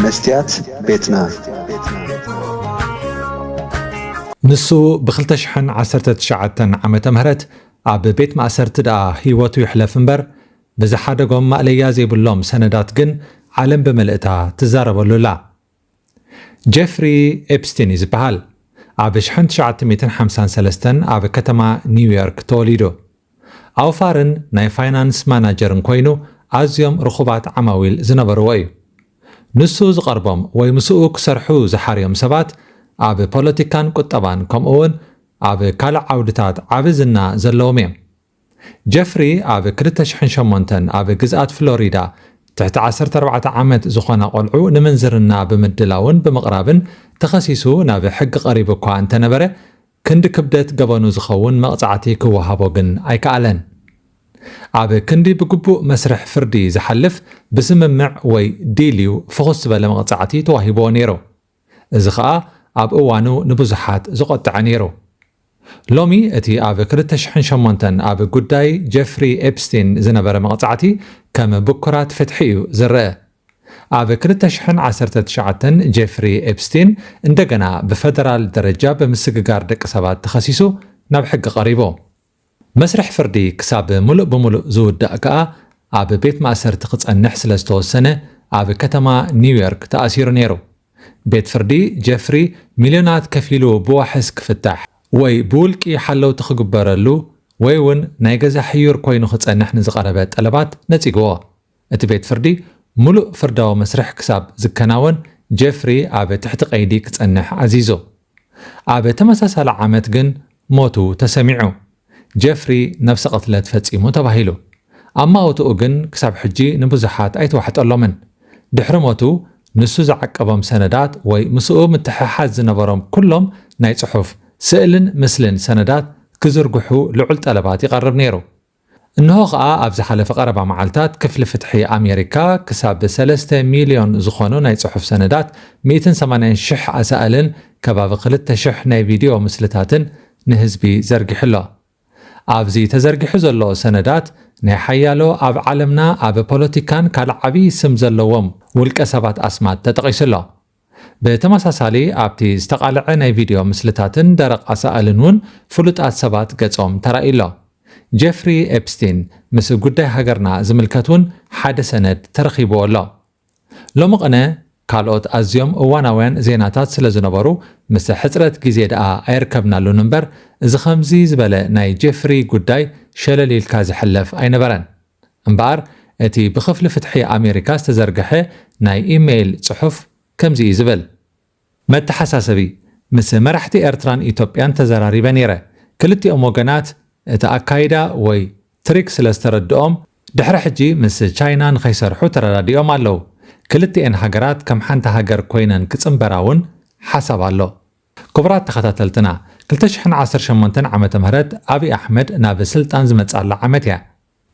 መስትያት ቤትና። ንሱ ብ ክልተ ሽሕን ዓሰርተ ትሽዓተን ዓመተ ምህረት ኣብ ቤት ማእሰርቲ ደኣ ህይወቱ ይሕለፍ እምበር፣ ብዝሓደጎም ማእለያ ዘይብሎም ሰነዳት ግን ዓለም ብምልእታ ትዛረበሉ ኣላ። ጀፍሪ ኤፕስቲን እዩ ዝበሃል። ኣብ ሽሕን ትሽዓተ ሚእትን ሓምሳን ሰለስተን ኣብ ከተማ ኒውዮርክ ተወሊዱ። ኣውፋርን ናይ ፋይናንስ ማናጀርን ኮይኑ ኣዝዮም ርኹባት ዓማዊል ዝነበርዎ እዩ። ንሱ ዝቐርቦም ወይ ምስኡ ክሰርሑ ዝሓርዮም ሰባት ኣብ ፖለቲካን ቁጠባን ከምኡ እውን ኣብ ካልእ ዓውድታት ዓቢ ዝና ዘለዎም እዮም። ጀፍሪ ኣብ ክልተ ሽሕን ሸሞንተን ኣብ ግዝኣት ፍሎሪዳ ትሕቲ ዓሰርተ ኣርባዕተ ዓመት ዝኾና ቆልዑ ንምንዝርና ብምድላውን ብምቕራብን ተኸሲሱ ናብ ሕጊ ቀሪቡ እኳ እንተነበረ፣ ክንዲ ክብደት ገበኑ ዝኸውን መቕጻዕቲ ክወሃቦ ግን ኣይከኣለን። ኣብ ክንዲ ብግቡእ መስርሕ ፍርዲ ዝሓልፍ ብስምምዕ ወይ ዲል እዩ ፍኹስ ዝበለ መቕጻዕቲ ተዋሂብዎ ነይሩ። እዚ ኸኣ ኣብ እዋኑ ንብዙሓት ዝቖጠዐ ነይሩ። ሎሚ እቲ ኣብ ክልተ ሽሕን ሸሞንተን ኣብ ጉዳይ ጀፍሪ ኤፕስቲን ዝነበረ መቕጻዕቲ ከም ብኩራት ፍትሒ እዩ ዝረአ። ኣብ ክልተ ሽሕን ዓሰርተ ትሽዓተን ጀፍሪ ኤፕስቲን እንደገና ብፈደራል ደረጃ ብምስግጋር ደቂ ሰባት ተኸሲሱ ናብ ሕጊ ቀሪቡ። መስርሕ ፍርዲ ክሳብ ምሉእ ብምሉእ ዝውዳእ ከኣ ኣብ ቤት ማእሰርቲ ክጸንሕ ስለ ዝተወሰነ ኣብ ከተማ ኒውዮርክ ተኣሲሩ ነይሩ። ቤት ፍርዲ ጀፍሪ ሚልዮናት ከፊሉ ብዋሕስ ክፍታሕ ወይ ብውልቂ ሓለውቲ ክግበረሉ ወይ እውን ናይ ገዛ ሕዩር ኮይኑ ክጸንሕ ንዝቐረበ ጠለባት ነጺግዎ። እቲ ቤት ፍርዲ ምሉእ ፍርዳዊ መስርሕ ክሳብ ዝከናወን ጀፍሪ ኣብ ትሕቲ ቀይዲ ክጸንሕ ኣዚዙ። ኣብ ተመሳሳሊ ዓመት ግን ሞቱ ተሰሚዑ። ጀፍሪ ነብሰ ቅትለት ፈጺሙ ተባሂሉ። ኣማውትኡ ግን ክሳብ ሕጂ ንብዙሓት ኣይተዋሕጠሎምን። ድሕሪ ሞቱ ንሱ ዝዓቀቦም ሰነዳት ወይ ምስኡ ምትሕሓዝ ዝነበሮም ኩሎም ናይ ጽሑፍ፣ ስእልን ምስልን ሰነዳት ክዝርግሑ ልዑል ጠለባት ይቐርብ ነይሩ። እንሆ ኸኣ ኣብ ዝሓለፈ ቀረባ መዓልታት ክፍሊ ፍትሒ ኣሜሪካ ክሳብ ሰለስተ ሚልዮን ዝኾኑ ናይ ጽሑፍ ሰነዳት፣ ሚእትን ሰማንያን ሽሕ ኣሳእልን ከባቢ ክልተ ሽሕ ናይ ቪድዮ ምስልታትን ንህዝቢ ዘርጊሑ ኣሎ። ኣብዚ ተዘርጊሑ ዘሎ ሰነዳት ናይ ሓያሎ ኣብ ዓለምና ኣብ ፖለቲካን ካልእ ዓብዪ ስም ዘለዎም ውልቀ ሰባት ኣስማት ተጠቒሱ ኣሎ። ብተመሳሳሊ ኣብቲ ዝተቓልዐ ናይ ቪድዮ ምስልታትን ደረቕ ኣሳእልን እውን ፍሉጣት ሰባት ገጾም ተራእዩ ኣሎ። ጀፍሪ ኤፕስቲን ምስ ጉዳይ ሃገርና ዝምልከት እውን ሓደ ሰነድ ተረኺብዎ ኣሎ። ሎሚ ቅነ ካልኦት ኣዝዮም እዋናውያን ዜናታት ስለ ዝነበሩ ምስ ሕጽረት ግዜ ደኣ ኣየርከብናሉን እምበር፣ እዚ ከምዚ ዝበለ ናይ ጀፍሪ ጉዳይ ሸለል ኢልካ ዝሕለፍ ኣይነበረን። እምበኣር እቲ ብክፍሊ ፍትሒ ኣሜሪካ ዝተዘርግሐ ናይ ኢሜይል ጽሑፍ ከምዚ እዩ ዝብል። መተሓሳሰቢ፣ ምስ መራሕቲ ኤርትራን ኢትዮጵያን ተዘራሪበ ነይረ። ክልቲኦም ወገናት እቲ ኣካይዳ ወይ ትሪክ ስለ ዝተረድኦም ድሕሪ ሕጂ ምስ ቻይና ንኸይሰርሑ ተረዳዲኦም ኣለዉ። ክልቲኤን ሃገራት ከም ሓንቲ ሃገር ኮይነን ክጽንበራ እውን ሓሳብ ኣሎ። ክቡራት ተኸታተልትና፣ ክልተ ሽሕን ዓሰርተ ሸሞንተን ዓመተ ምህረት ኣብይ ኣሕመድ ናብ ስልጣን ዝመጽኣላ ዓመት እያ።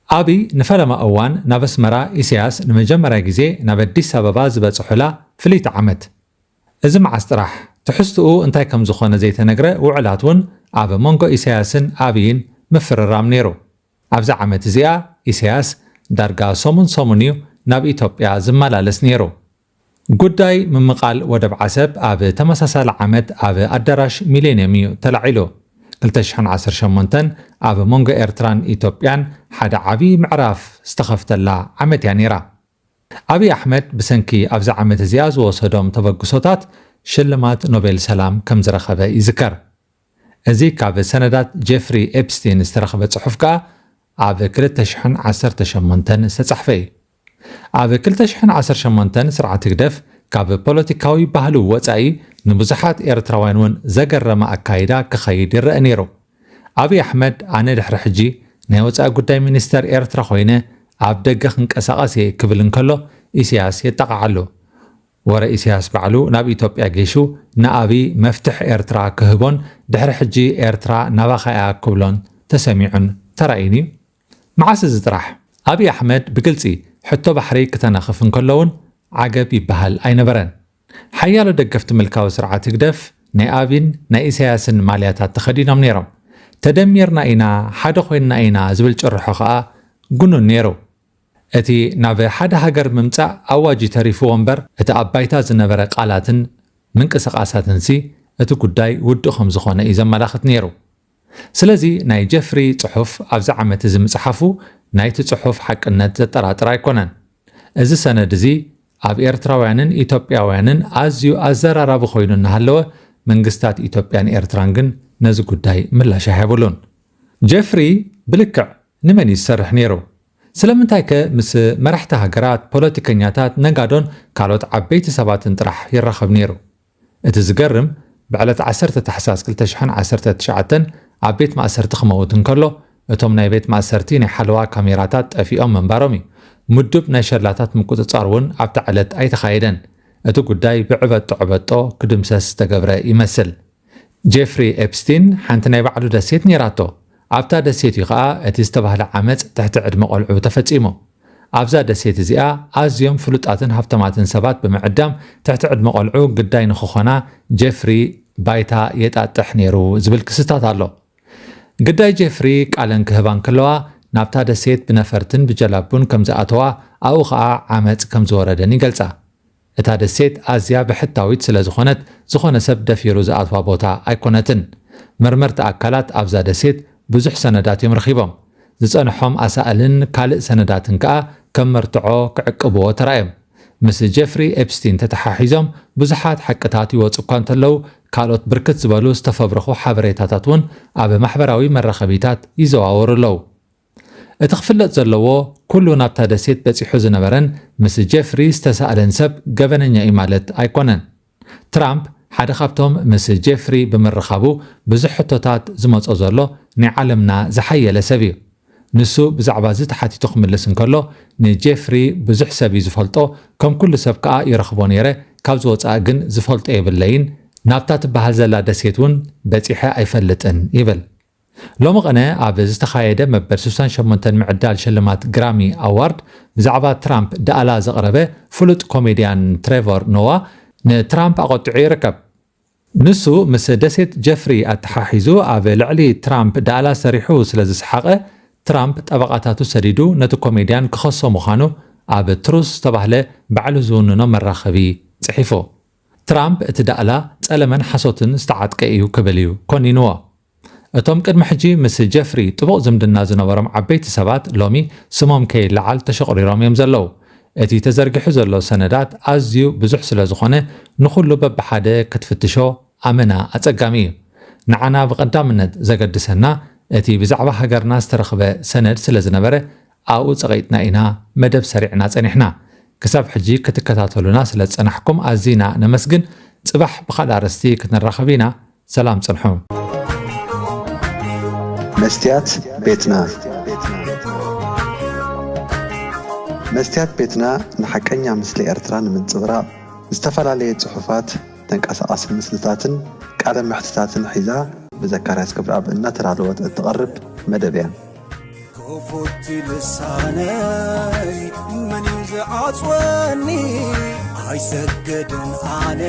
ኣብይ ንፈለማ እዋን ናብ ኣስመራ፣ ኢሳያስ ንመጀመርያ ግዜ ናብ ኣዲስ ኣበባ ዝበጽሑላ ፍልይቲ ዓመት። እዚ መዓስ ጥራሕ ትሕዝትኡ እንታይ ከም ዝኾነ ዘይተነግረ ውዕላት እውን ኣብ መንጎ ኢሳያስን ኣብይን ምፍርራም ነይሩ። ኣብዛ ዓመት እዚኣ ኢሳያስ ዳርጋ ሰሙን ሰሙን እዩ ናብ ኢትዮጵያ ዝመላለስ ነይሩ። ጉዳይ ምምቓል ወደብ ዓሰብ ኣብ ተመሳሳሊ ዓመት ኣብ ኣዳራሽ ሚሌንየም እዩ ተላዒሉ። ክልተ ሽሕን ዓሰርተ ሸሞንተን ኣብ መንጎ ኤርትራን ኢትዮጵያን ሓደ ዓብዪ ምዕራፍ ዝተኸፍተላ ዓመት እያ ነይራ። ኣብይ ኣሕመድ ብሰንኪ ኣብዛ ዓመት እዚኣ ዝወሰዶም ተበግሶታት ሽልማት ኖቤል ሰላም ከም ዝረኸበ ይዝከር። እዚ ካብ ሰነዳት ጀፍሪ ኤፕስቲን ዝተረኸበ ጽሑፍ ከኣ ኣብ ክልተ ሽሕን ዓሰርተ ሸሞንተን ዝተጻሕፈ እዩ። ኣብ ክልተ ሽሕን ዓሰርተ ሸሞንተን ስርዓት ህግደፍ ካብ ፖለቲካዊ ባህሉ ወጻኢ ንብዙሓት ኤርትራውያን እውን ዘገረመ ኣካይዳ ክኸይድ ይረአ ነይሩ። ኣብይ ኣሕመድ፣ ኣነ ድሕሪ ሕጂ ናይ ወጻኢ ጉዳይ ሚኒስተር ኤርትራ ኮይነ ኣብ ደገ ክንቀሳቐስ እየ ክብል እንከሎ፣ ኢሳያስ የጣቕዓሉ። ወረ ኢሳያስ ባዕሉ ናብ ኢትዮጵያ ጌሹ ንኣብይ መፍትሕ ኤርትራ ክህቦን ድሕሪ ሕጂ ኤርትራ ናባኻ እያ ክብሎን ተሰሚዑን ተራእዩን እዩ። መዓስ እዚ ጥራሕ? ኣብይ ኣሕመድ ብግልጺ ሕቶ ባሕሪ ክተናኽፍ እንከሎ እውን ዓገብ ይበሃል ኣይነበረን። ሓያሎ ደገፍቲ ምልካዊ ስርዓት ህግደፍ ናይ ኣብይን ናይ ኢሳያስን ማልያታት ተኸዲኖም ነይሮም። ተደሚርና ኢና፣ ሓደ ኮይንና ኢና ዝብል ጭርሖ ከኣ ግኑን ነይሩ። እቲ ናብ ሓደ ሃገር ምምጻእ ኣዋጅ ተሪፍዎ እምበር፣ እቲ ኣብ ባይታ ዝነበረ ቃላትን ምንቅስቓሳትንሲ እቲ ጉዳይ ውዱእ ከም ዝኾነ እዩ ዘመላኽት ነይሩ። ስለዚ ናይ ጀፍሪ ጽሑፍ ኣብዚ ዓመት እዚ ምጽሓፉ ናይቲ ጽሑፍ ሓቅነት ዘጠራጥር ኣይኮነን። እዚ ሰነድ እዚ ኣብ ኤርትራውያንን ኢትዮጵያውያንን ኣዝዩ ኣዘራራቢ ኮይኑ እናሃለወ፣ መንግስታት ኢትዮጵያን ኤርትራን ግን ነዚ ጉዳይ ምላሽ ኣይሃብሉን። ጀፍሪ ብልክዕ ንመን እዩ ዝሰርሕ ነይሩ? ስለምንታይከ ምስ መራሕቲ ሃገራት፣ ፖለቲከኛታት፣ ነጋዶን ካልኦት ዓበይቲ ሰባትን ጥራሕ ይራኸብ ነይሩ? እቲ ዝገርም፣ ብዕለት ዓሰርተ ታሕሳስ ክልተ ሽሕን ዓሰርተ ትሽዓተን ኣብ ቤት ማእሰርቲ ክመውት እንከሎ፣ እቶም ናይ ቤት ማእሰርቲ ናይ ሓለዋ ካሜራታት ጠፊኦም ምንባሮም እዩ። ምዱብ ናይ ሸላታት ምቁጽጻር እውን ኣብታ ዕለት ኣይተኻየደን። እቲ ጉዳይ ብዕበጦ ዕበጦ ክድምሰስ ዝተገብረ ይመስል። ጄፍሪ ኤፕስቲን ሓንቲ ናይ ባዕሉ ደሴት ነይራቶ። ኣብታ ደሴት እዩ ኸኣ እቲ ዝተባህለ ዓመጽ ትሕቲ ዕድመ ቆልዑ ተፈጺሙ። ኣብዛ ደሴት እዚኣ ኣዝዮም ፍሉጣትን ሃብታማትን ሰባት ብምዕዳም ትሕቲ ዕድመ ቆልዑ ግዳይ ንኽኾና ጄፍሪ ባይታ የጣጥሕ ነይሩ ዝብል ክስታት ኣሎ። ግዳይ ጄፍሪ ቃለን ክህባ እንከለዋ ናብታ ደሴት ብነፈርትን ብጀላቡን ከም ዝኣተዋ ኣብኡ ኸኣ ዓመጽ ከም ዝወረደን ይገልጻ። እታ ደሴት ኣዝያ ብሕታዊት ስለ ዝኾነት ዝኾነ ሰብ ደፊሩ ዝኣትዋ ቦታ ኣይኮነትን። መርመርቲ ኣካላት ኣብዛ ደሴት ብዙሕ ሰነዳት እዮም ረኺቦም። ዝጸንሖም ኣሳእልን ካልእ ሰነዳትን ከኣ ከም መርትዖ ክዕቅብዎ ተራእዮም። ምስ ጄፍሪ ኤፕስቲን ተተሓሒዞም ብዙሓት ሓቅታት ይወጹ እኳ እንተለዉ፣ ካልኦት ብርክት ዝበሉ ዝተፈብረኹ ሓበሬታታት እውን ኣብ ማሕበራዊ መራኸቢታት ይዘዋወሩ ኣለዉ። እቲ ክፍለጥ ዘለዎ፣ ኩሉ ናብታ ደሴት በጺሑ ዝነበረን ምስ ጄፍሪ ዝተሳእለን ሰብ ገበነኛ እዩ ማለት ኣይኮነን። ትራምፕ ሓደ ካብቶም ምስ ጄፍሪ ብምርኻቡ ብዙሕ ሕቶታት ዝመጾ ዘሎ ናይ ዓለምና ዝሓየለ ሰብ እዩ። ንሱ ብዛዕባ እዚ ተሓቲቱ ክምልስ እንከሎ፣ ንጄፍሪ ብዙሕ ሰብ እዩ ዝፈልጦ፣ ከም ኩሉ ሰብ ከኣ ይረኽቦ ነይረ፣ ካብዚ ወጻኢ ግን ዝፈልጦ የብለይን፣ ናብታ ትበሃል ዘላ ደሴት እውን በጺሐ ኣይፈልጥን ይብል። ሎሚ ቐነ ኣብ ዝተኻየደ መበል ስሳን ሸሞንተን ምዕዳል ሽልማት ግራሚ ኣዋርድ ብዛዕባ ትራምፕ ዳእላ ዘቕረበ ፍሉጥ ኮሜድያን ትሬቨር ኖዋ ንትራምፕ ኣቖጢዑ ይርከብ። ንሱ ምስ ደሴት ጀፍሪ ኣተሓሒዙ ኣብ ልዕሊ ትራምፕ ዳእላ ሰሪሑ ስለ ዝሰሓቐ፣ ትራምፕ ጠበቓታቱ ሰዲዱ ነቲ ኮሜድያን ክኸሶ ምዃኑ ኣብ ትሩስ ዝተባህለ ባዕሉ ዝውንኖ መራኸቢ ጽሒፉ። ትራምፕ እቲ ዳእላ ጸለመን ሓሶትን ዝተዓጥቀ እዩ ክብል እዩ ኮኒንዎ። እቶም ቅድሚ ሕጂ ምስ ጀፍሪ ጥቡቕ ዝምድና ዝነበሮም ዓበይቲ ሰባት ሎሚ ስሞም ከይለዓል ተሸቑሪሮም እዮም ዘለዉ። እቲ ተዘርጊሑ ዘሎ ሰነዳት ኣዝዩ ብዙሕ ስለ ዝኾነ ንኹሉ በብሓደ ክትፍትሾ ኣመና ኣጸጋሚ እዩ። ንዓና ብቐዳምነት ዘገድሰና እቲ ብዛዕባ ሃገርና ዝተረኽበ ሰነድ ስለ ዝነበረ ኣብኡ ጸቒጥና ኢና መደብ ሰሪዕና ጸኒሕና። ክሳብ ሕጂ ክትከታተሉና ስለ ዝጸናሕኩም ኣዚና ነመስግን። ጽባሕ ብኻልእ ኣርእስቲ ክትንራኸብ ኢና። ሰላም ጽንሑ። መስትያት ቤትና። መስትያት ቤትና ንሓቀኛ ምስሊ ኤርትራ ንምንጽብራቕ ዝተፈላለየ ጽሑፋት፣ ተንቀሳቓሲ ምስልታትን ቃለ መሕትታትን ሒዛ ብዘካርያስ ክብረኣብ እናተዳለወት እትቐርብ መደብ እያ። ክፉት ልሳነይ መን እዩ ዝዓጽወኒ? ኣይሰግድን ኣነ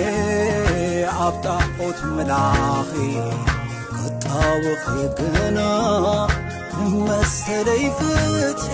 ኣብ ጣዖት ምላኺ፣ ክጣወኺ ግና መሰለይ ፍትሒ።